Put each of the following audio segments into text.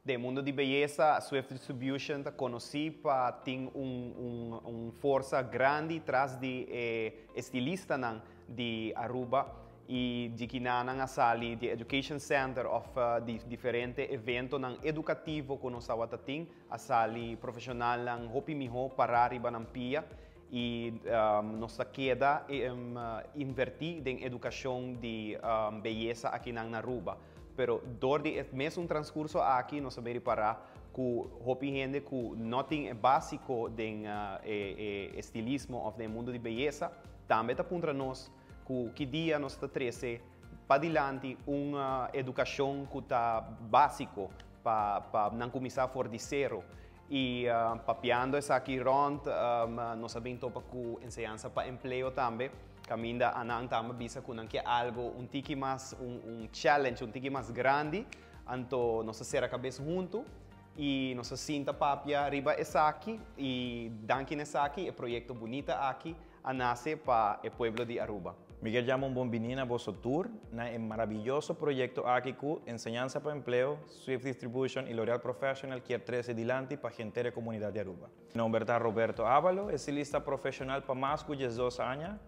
Den mundo di beyesa, Swift Distribution ta conoci pa tin un forsa grandi tras di estilistanan di Aruba y di kinan a sali di Education Center of di diferente eventonan educativo cu nos tabata tin, a sali profesionalnan hopi miho para riba nan pia y nos ta keda inverti den educacion di beyesa aki na Aruba. Pero door di mesun transcurso aki nos a ripara cu hopi hende cu no tin e basico den estilismo of den mundo di beyesa tambe ta puntra nos cu ki dia nos ta trece padilanti un educacion cu ta basico pa nan cuminsa for di cero. Y papiando esaki rond, nos a bin topa cu Enseñansa pa Empleo tambe. Caminda nan tambe a bisa cu nan kier algo un tiki mas, un challenge, un tiki mas grandi. Anto nos a sera cabes hunto y nos a sinta papia riba esaki y danki na esaki e proyecto bunita aki a nace pa e pueblo di Aruba. Mi kier yama un bon bini na boso tur na e maraviyoso proyecto aki cu Enseñansa pa Empleo, Swift Distribution y L'Oreal Professional kier trece dilanti pa henter e comunidad di Aruba. Mi nomber ta Roberto Avalo, estilista profesional pa mas cu 12 aña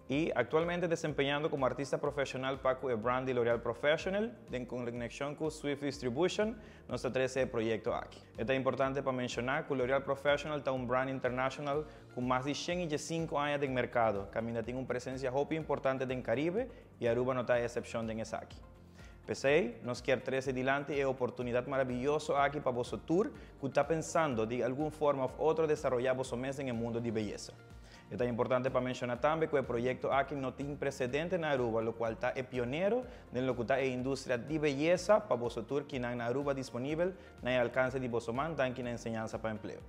y actualmente desempeñando como artista profesional pa e brand di L'Oreal Professional, den conexion cu Swift Distribution, nos ta trece e proyecto aki. Ta importante pa menciona cu L'Oreal Professional ta un brand internacional cu mas di 105 aña den mercado, caminda tin un presencia hopi importante den Caribe y Aruba no ta excepcion den esaki. P'esey, nos kier trece dilanti e oportunidad maraviyoso aki pa boso tur cu ta pensando di algun forma of otro desaroya bo mes den mundo di beyesa. Ta importante pa menciona tambe cu e proyecto aki no tin precedente na Aruba, locual ta pionero den loke ta e industria di beyesa pa boso tur cu na Aruba disponibel na alcance di boso man, danki na Enseñansa pa Empleo.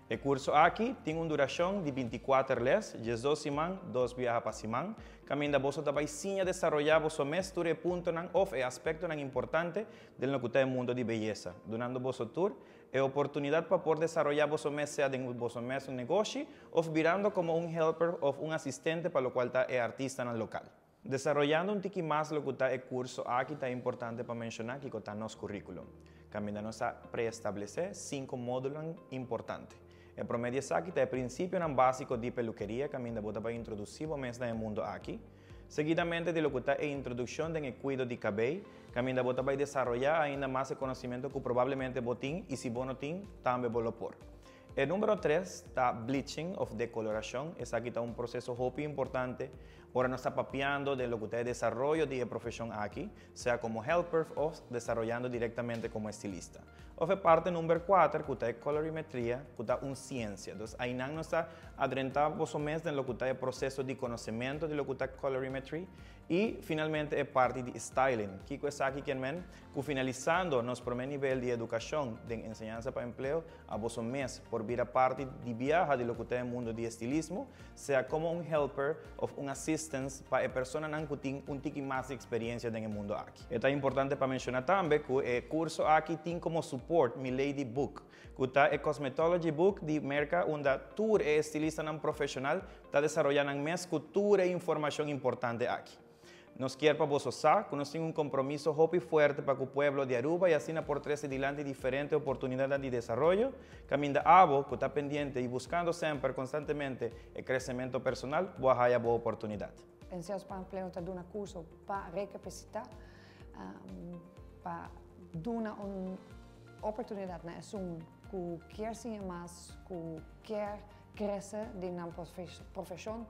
E curso aki tin un duracion di 24 les, 12 siman, 2 biaha pa siman. Caminda boso ta bay siña desaroya boso mes tur e puntonan of e aspectonan importante den loke ta e mundo di beyesa. Dunando boso tur e oportunidad pa por desaroya boso mes sea den boso mes un negoshi of birando como un helper of un asistente pa locual ta e artistanan local. Desaroyando un tiki mas loke ta e curso aki, ta importante pa menciona cu ta nos curriculum. Caminda nos a preestablece cinco modulo importante. E prome di esaki ta e principionan basico di pelukeria, caminda bo ta bay introduci bo mes den e mundo aki. Seguidamente di loke ta e introduccion di cuido di cabey, caminda bo ta bay desaroya ainda mas conocimento cu probablemente bo tin y si bo no tin, tambe bo por. E number 3 ta bleaching of decoloracion. Esaki ta un proceso hopi importante. Ora nos ta papiando di loke ta e desaroyo di profesion aki, sea como helper of desaroyando directamente como estilista. Of e parti number 4, cu ta colorimetria, cu ta un ciencia. Anto, ey nos ta adentra bo mes den loke ta e proceso di conocimento di loke ta colorimetry y finalmente e parti di styling. Kico esaki kiermen? Cu finalisando nos prome nivel di educacion di Enseñansa pa Empleo, abo mes por bira parti di biaha di loke ta e mundo di estilismo, sea como un helper of un assistant pa e personanan cu tin un tiki mas experiencia den e mundo aki. Ta importante pa menciona tambe cu e curso aki tin como support Milady Book, cu ta e cosmetology book di Merca, unda tur e estilistanan profesional ta desaroyando mes cu tur e informacion importante aki. Nos kier pa boso sa cu nos tin un compromiso hopi fuerte pa cu pueblo di Aruba y asina por trece dilanti diferente oportunidad di desaroyo, caminda abo cu ta pendiente y buscando semper constantemente e crecemento personal, bo haya bo oportunidad. Enseñansa pa Empleo ta duna curso pa recapacita, pa duna un oportunidad na esun cu kier siña mas, cu kier crece den nan profesion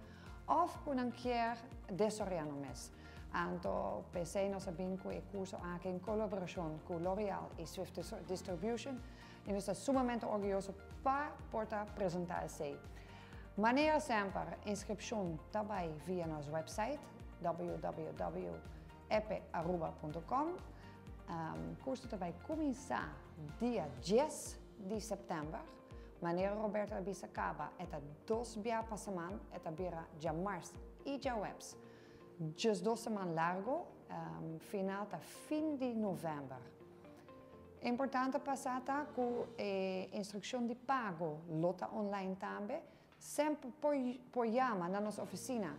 of cu nan kier desaroya nan mes. Anto, p'esey nos a bin cu e curso aki den colaboracion cu L'Oreal y Swift Distribution y nos ta sumamente orguyoso pa por presenta esey. Manera semper, inscripcion tambe via nos website www.epearuba.com. Curso ta bay cuminsa dia 10 di september. Manera Roberto a bisa caba, e ta 2 biaha pa siman, e ta bira diamars y diahuebs. 12 siman largo, final ta fin di november. Importante pa sa cu e instruccion di pago lo ta online tambe. Semper por yama na nos oficina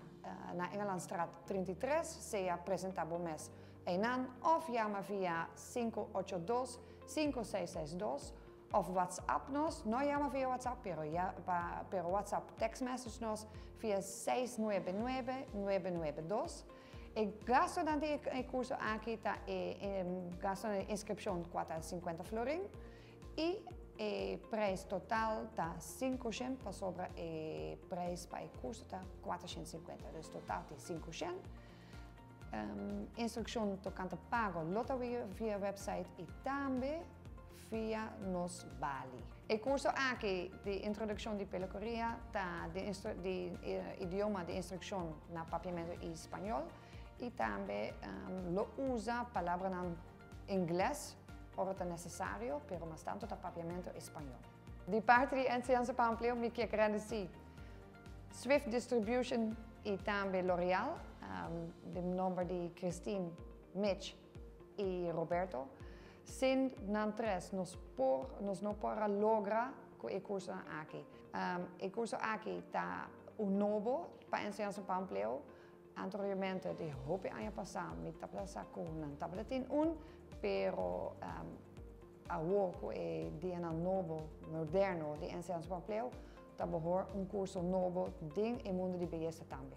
na Engelandstraat 33, sea presenta bo mes einan of yama via 582. 5662 of WhatsApp nos, no yama via WhatsApp, pero, ya, pa, pero WhatsApp text message nos via 699 992. E gasto di e curso aki ta e gasto di inscripcion 450 florin y e prijs total ta 500, pasobra e prijs pa e curso ta 450, dus total ta 500. Instruccion tocante pago lo ta via, via website y tambe via nos bali. E curso aki di introduccion di pelukeria ta di idioma di instruccion na papiamento y spaño y tambe lo usa palabra na ingles ora ta necesario, pero mas tanto ta papiamento y spaño. Di parti di Enseñansa pa Empleo, mi kier gradici Swift Distribution y tambe L'Oreal, di nomber di Christine, Mitch y Roberto. Sin nan tres, nos no por logra e curso aki. E curso aki ta un nobo pa Enseñansa pa Empleo. Anteriormente, di hopi aña pasa, mi tabata sa cu nan tabatin un, pero awor e dia nobo, moderno di Enseñansa pa Empleo, ta un curso nobo den e mundo di beyesa tambe.